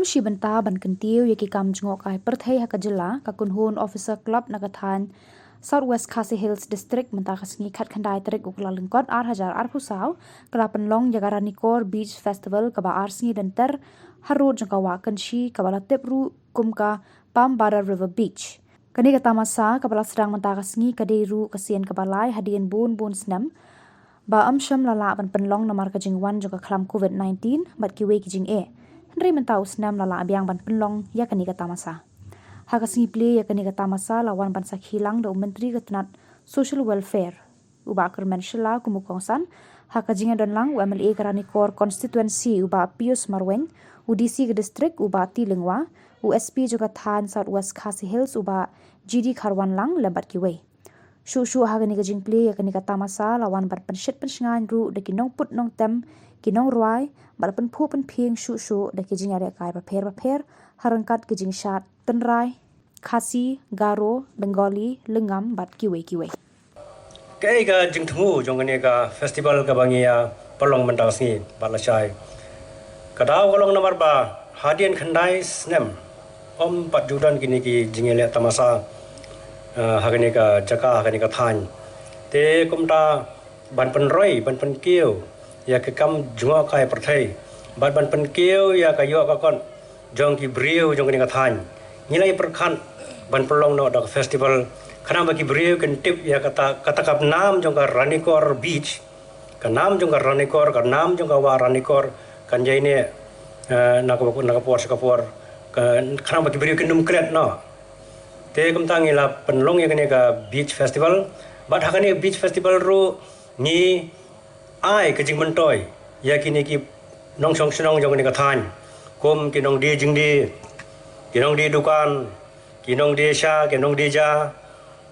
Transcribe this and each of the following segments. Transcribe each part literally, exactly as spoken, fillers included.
Shi bynta ban kyntiew ïa ki kam jngohkai pyrthei ha ka jylla, ka Kynhun Officer Club na ka thaiñ South West Khasi Hills District mynta ka sngi khatkhyndai tarik u Kyllalyngkot ar hajar arphew saw ka la pynlong ïa ka Ranikor Beach Festival kaba ar sngi lynter ha rud jong ka Wah Kynshi kaba la tip ruh kum ka Pambarar River Beach. Kane ka tamasa kaba la sdang mynta ka sngi ka dei ruh ka sien kaba lai hadien bun bun snem ba ym shym la lah ban pynlong namar ka jingwan jong ka khlam covid nineteen bad kiwei ki jingeh. Hynrei mynta u snem la lah biang ban pynlong ïa kane ka tamasa. Ha ka sngi plie ïa kane ka tamasa la wan ban sakhi lang da u Myntri ka tnat Social Welfare, u Bah Kyrmen Shylla, kum u kongsan. Ha ka jingïadon lang u M L A ka Ranikor Constituency u Bah Pius Marwein, u D C ka district u Bah T Lyngwa, u S P jong ka thaiñ South West Khasi Hills u Bah G D Kharwanlang lem bad kiwei. Shuh shuh ha kane ka jingplie ïa kane ka tamasa la wan ban pynshit pynshngaiñ ruh da ki nongput nongtem, ki nongrwai, bad la pynphuh pynphieng shuh shuh da ki jingïalehkai bapher bapher ha ryngkat ki jingshad tynrai Khasi, Garo, Bengali, Lyngngam bad kiwei kiwei. Kaei ka jingthmu jong kane ka festival kaba ngi ïa pynlong mynta ka sngi bad lashai? Ka daw ka long namar ba hadien khyndai snem ym pat ju don kine ki jingïaleh tamasa, eh, ha kane ka jaka, ha kane ka thaiñ. Te kumta ban pynroi, ban pynkiew ïa ka kam jngohkai pyrthei bad ban pynkiew ïa ka ïoh ka kot jong ki briew jong kane ka thaiñ, ngi la ïa pyrkhat ban pynlong noh da ka festival khnang ba ki briew kin tip ïa kata, kata ka nam jong ka Ranikor Beach, ka nam jong ka Ranikor, ka nam jong ka Wah Ranikor kan ïaineh, eh, na ka, na ka por sha ka por, ka, khnang ba ki briew kin ym klet noh. Te kumta ngi la pynlong ïa kane ka beach festival. Bad ha kane beach festival ruh ngi ai ka jingmyntoi ïa kine ki nongshong shnong jong kane ka thaiñ, kum ki nongdie jingdie, ki nongdie dukan, ki nongdie sha, ki nongdie ja,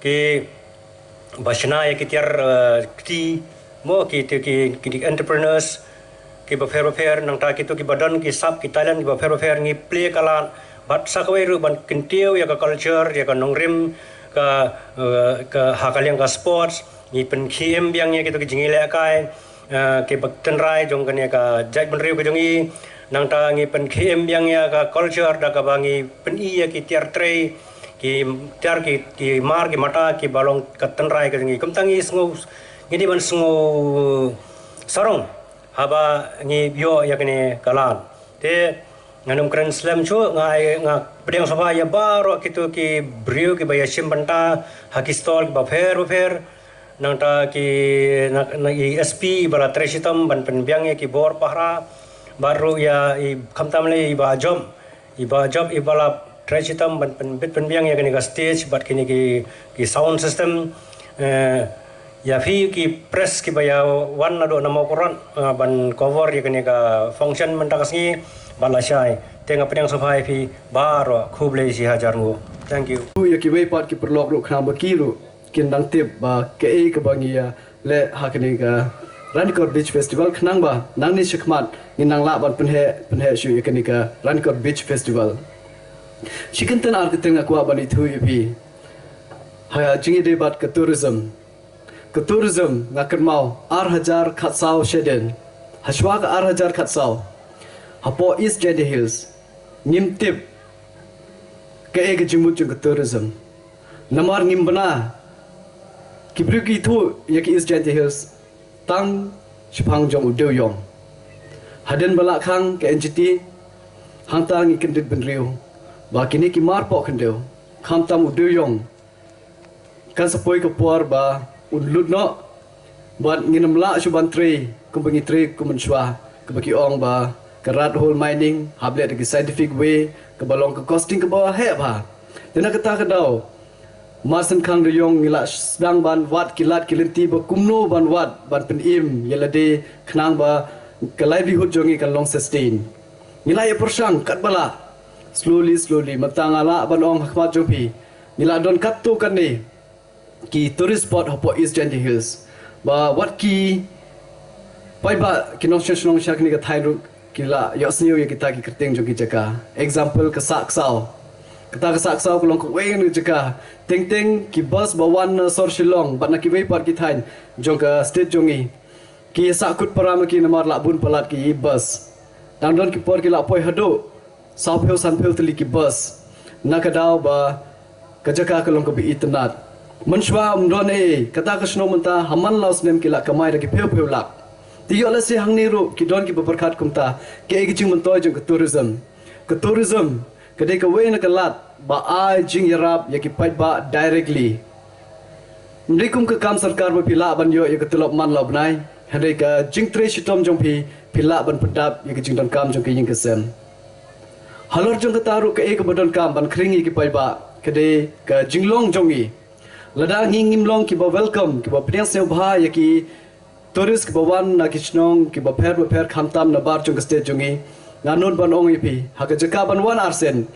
kiba shna ïa ki tiar, eh, kti, mo, ki, ki, ki, ki entrepreneurs kiba pher bapher, nangta kito kiba don ki sap ki talent kiba pher bapher, ngi plie ka lad bad sa kawei ruh ban kyntiew ïa ka culture, ïa ka nongrim, ka, eh, ka ha ka liang ka sports, ngi pynkhie im biang ïa kito ki jingïalehkai, eh, kiba tynrai jong kane ka jaitbynriew ka jong ngi. Nangta ngi pynkhie im biang ïa ka culture da kaba ngi pyni ïa ki tiar trei, ki tiar, ki, ki mar ki mata kiba long ka tynrai ka jong ngi. Kumta ngi sngew, ngi dei ban sngew sarong haba ngi ïoh ïa kane ka lad. Te ngan ym kren slem shuh, nga ai, nga pdiang sngewbha ïa baroh kito ki briew kiba ïashim bynta ha ki stall kiba pher bapher. Nangta ki, na, na i S P iba la trei shitom ban pynbiang ïa ki bor pahara, bad ruh ïa i, khamtam lei i Bah Jop, i Bah Jop iba la trei shitom ban pynbit pynbiang ïa kane ka stage bad kine ki, ki sound system. Eh, ïa phi ki press kiba ïa wan naduh na Mawkyrwat, eh, ban cover ïa kane ka function mynta ka sngi bad lashai. Te nga pdiang sngewbha ïa phi baroh, khublei shihajar nguh. Thank you. Ïa kiwei pat ki paralok ruh khnang ba ki ruh kin dang tip ba kaei kaba ngi ïa leh ha kane ka Ranikor Beach Festival khnang ba nangne shakhmat ngin nang lah ban pynheh, pynheh shuh ïa kane ka Ranikor Beach Festival. Shi kyntien ar kyntien nga kwah ban ïathuh ïa phi ha jingïadei bad ka tourism. Ka tourism nga kynmaw ar hajar khatsaw shadien, hashwa ka ar hajar khatsaw, hapoh East Jaintia Hills ngim tip kaei ka jingmut jong ka tourism. Namar ngim bna, ki briew ki ithuh ïa ka East Jaintia Hills tang shaphang jong u dewïong. Hadien ba la khang ka N G T, hangta ngi kyndit bynriew ba kine ki mar poh khyndew, khamtam u dewïong, kan sa poi ka por ba un lut noh. Bad ngin ym lah shuh ban trei kumba ngi trei kum mynshwa, kaba ki ong ba ka rat hole mining, hap leh da ki scientific way, kaba long ka costing kaba heh bha. Te na kata ka daw, marsien khang dewïong ngi la sdang ban wad ki lad ki lynti ba kumno ban wad ban pynim ïa lade khnang ba ka livelihood jong ngi kan long sustain. Ngi la ïa pyrshang katba lah, slowly slowly, mynta nga lah ban ong ha khmat jong phi, ngi la don katto katne ki tourist spot hapoh East Jaintia Hills. Ba wat ki paidbah ki nongshong shnong sha kane ka thaiñ ruh ki la ïohsngew ïa kita ki kyrteng jong ki jaka. Example, ka Sahksaw. Kata ka Sahksaw ka long kawei na ka jaka. Teng teng ki bus ba wan na sor Shillong bad na kiwei pat ki thaiñ jong ka state jong ngi, ki sahkut para ma ki namar la bun palat ki bus. Dang don ki por ki la poi haduh Sawphew sanphew tylli ki bus na ka daw ba ka jaka ka long kaba itynnad. Mynshuwa ym don ei, kata ka shnong mynta ha man la u snem ki la kamai da ki phew phew lak. Te ïoh lehse hangne ruh ki don kiba pyrkhat kumta, kaei ka jingmyntoi jong ka tourism. Ka tourism ka dei kawei na ka lad ba ai jingïarap ïa ki paidbah directly. Ym dei kum ka kam sorkar ba phi lah ban ïoh ïa ka tulop man la u bnai, hynrei ka jingtrei shitom jong phi, phi lah ban pyndap ïa ka jingdonkam jong ka ïing ka sem. Halor jong kata ruh, kaei kaba donkam ban khring ïa ki paidbah ka dei ka jinglong jong ngi. Lada ngi ngim long kiba welcome, kiba pdiang sngewbha ïa ki tourist kiba wan na ki shnong kiba pher ba pher, khamtam na bar jong ka state jong ngi, nga nud ban ong ïa phi, ha ka jaka ban wan arsien,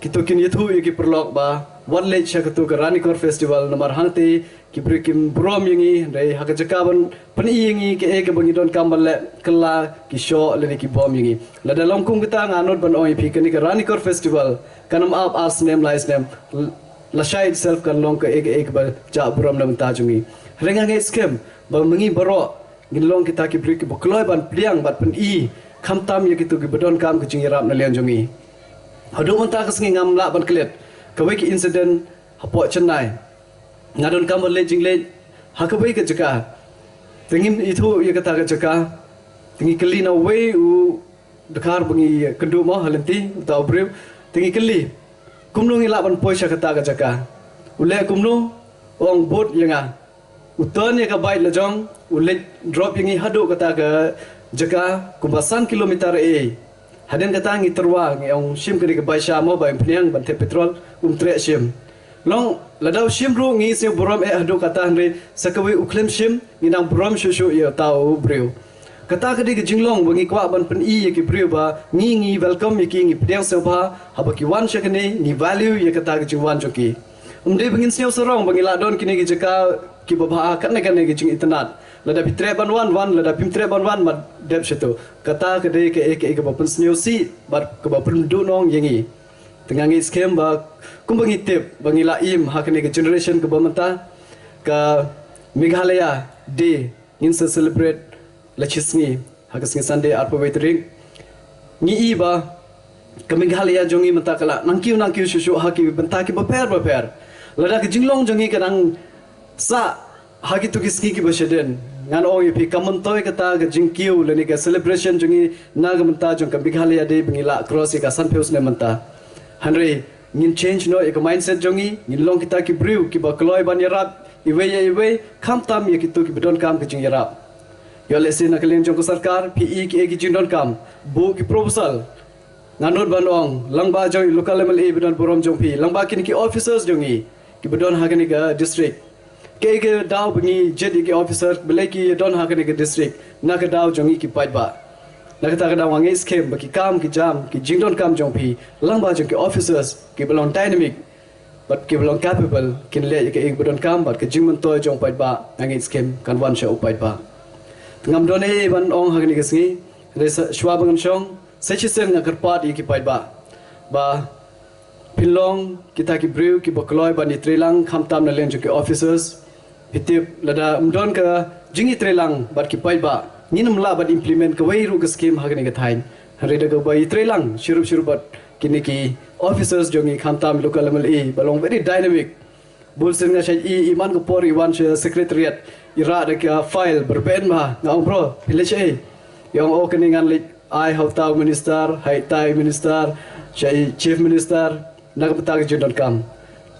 kito kin ïathuh ïa ki paralok ba wat leit sha kato ka Ranikor Festival, namar hangtei ki briew kim burom ïa ngi, hynrei ha ka jaka ban pyni ïa ngi kaei kaba ngi donkam ban leh, kylla, ki shoh lane ki bom ïa ngi. Lada long kum kata, nga nud ban ong ïa phi, kane ka Ranikor Festival kan ym ap ar snem lai snem, lashai itself kan long kaei kaei kaba jah burom na bynta jong ngi. Hynrei nga ngeit skhem ba ma ngi baroh ngin long kita ki briew kiba kloi ban pdiang bad pyni, khamtam ïa kito kiba donkam ka jingïarap na liang jong ngi. Haduh mynta ka sngi ngam lah ban klet kawei ka incident hapoh Chennai. Nga donkam ban leit jingleit ha kawei ka jaka, te ngim ithuh ïa kata ka jaka. Te ngi kylli na uwei u dkhar ba ngi kynduh mo ha lynti, uta u briew. Te ngi kylli, kumno ngi lah ban poi sha kata ka jaka? U leh kumno? U ong, bud ïa nga. U turn ïa ka bike la jong, u leit drop ïa ngi haduh kata ka jaka kumba san kilometer ei. Hadien kata ngi tyrwa, ngi ong shim kane ka bike sha mo, ba ïa pynïang ban thep petrol. Um treh shim. Long, lada u shim ruh ngi sngewburom eh haduh kata, hynrei sa kawei u khlem shim, ngi nang burom shuh shuh ïa uta u briew. Kata ka dei ka jinglong ba ngi kwah ban pyni ïa ki briew ba ngi, ngi welcome ïa ki, ngi pdiang sngewbha, haba ki wan sha kane, ngi value ïa kata ka jingwan jong ki. Ym dei ba ngin sngew sarong ba ngi la don kine ki jaka kiba bha, katne katne ki jingitynnad. Lada phi treh ban wan, wan, lada phim treh ban wan, mat dep shato. Kata ka dei kaei kaei kaba pynsngewsih bad kaba pynduhnong ïa ngi. Te nga ngeit skhem ba kumba ngi tip ba ngi la im ha kane ka generation kaba mynta, ka Meghalaya Day ngin sa celebrate la shi sngi, ha ka sngi Sunday arphew wei tarik. Ngi i ba ka Meghalaya jong ngi mynta ka la nang kiew nang kiew shuh shuh ha ki bynta kiba pher ba pher. Lada ka jinglong jong ngi ka nang sah ha kito ki sngi kiba shadien, ngan ong ïa phi, ka myntoi kata ka jingkiew lane ka celebration jong ngi na ka bynta jong ka Meghalaya Day ba ngi la cross ïa ka sanphew snem mynta. Hynrei ngin change noh ïa ka mindset jong ngi, ngin long kita ki briew kiba kloi ban ïarap iwei ïa iwei, khamtam ïa kito kiba donkam ka jingïarap. Ïoh lehse na ka liang jong ka sorkar phi i kiei ki jingdonkam, buh ki proposal. Nga nud ban ong, lyngba jong i local M L A ba don burom jong phi, lyngba kine ki officers jong ngi kiba don ha kane ka district, kaei ka daw ba ngi jied ïa ki officer, balei ki don ha kane ka district? Na ka daw jong ngi ki paidbah. Na kata ka daw nga ngeit skhem ba ki kam ki jam, ki jingdonkam jong phi, lyngba jong ki officers kiba long dynamic bad kiba long capable, kin leh ïa kaei ba donkam, bad ka jingmyntoi jong u paidbah nga ngeit skhem kan wan sha u paidbah. Te ngam don ei ban ong ha kane ka sngi, hynrei sa, shuwa ba ngan shong, sa shisien nga kyrpad ïa ki paidbah ba phin long kita ki briew kiba kloi ban ïatreilang, khamtam na liang jong ki officers. Phi tip, lada ym don ka jingïatreilang bad ki paidbah, ngin ym lah ban implement kawei ruh ka scheme ha kane ka thaiñ. Hynrei da kaba ïatreilang shirup shirup bad kine ki officers jong ngi, khamtam local M L A ba long very dynamic. Bun sien nga shait i, i man ka por i wan sha secretariat, i rah da ka file ba rben bha. Nga ong, bro, phi leit shaei? I ong, o, kane ngan leit ai ha uta u minister, ha itai minister, sha i chief minister, na ka bynta ka jingdonkam.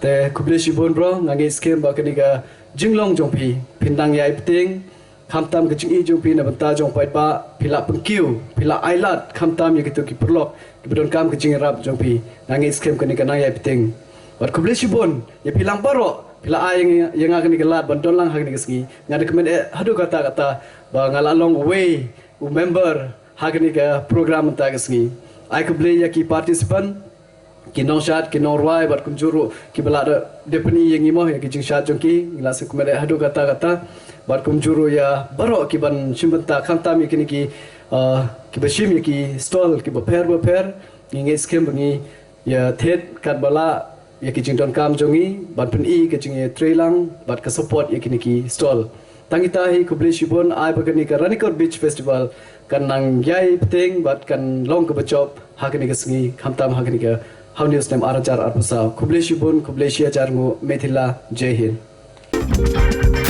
Te khublei shibun bro, nga ngeit skhem ba kane ka jinglong jong phi, phin nang ïai bteng, khamtam ka jingïeit jong phi na bynta jong u paidbah, phi la pynkiew, phi la ailad khamtam ïa kito ki paralok kiba donkam ka jingïarap jong phi. Nga ngeit skhem kane ka nang ïai bteng. Bad khublei shibun ïa phi lang baroh, phi la ai ïa nga kane ka lad ban don lang ha kane ka sngi. Nga da kmen eh haduh katta katta ba nga la long uwei u member ha kane ka program mynta ka sngi. Ai khublei ïa ki participant, ki nongshad, ki nongrwai, bad kumjuh ruh kiba la da dep pyni ïa ngi mo ïa ki jingshad jong ki, ngi la sngewkmen eh haduh katta katta. Bad kumjuh ruh ïa baroh ki ban shim bynta, khamtam ïa kine ki, ah, kiba shim ïa ki stall kiba pher ba pher. Ngi ngeit skhem ba ngi ïa thied katba lah ïa ki jingdonkam jong ngi, ban pyni ka jingïatreilang bad ka support ïa kine ki stall. Tang kita hi, khublei shibun, ai ba kane ka Ranikor Beach Festival kan nang ïai bteng bad kan long kaba jop ha kane ka sngi, khamtam ha kane ka Haw News snem ar hajar arphew saw. Khublei shibun, khublei shi hajar nguh, Mithila, Jai Hind.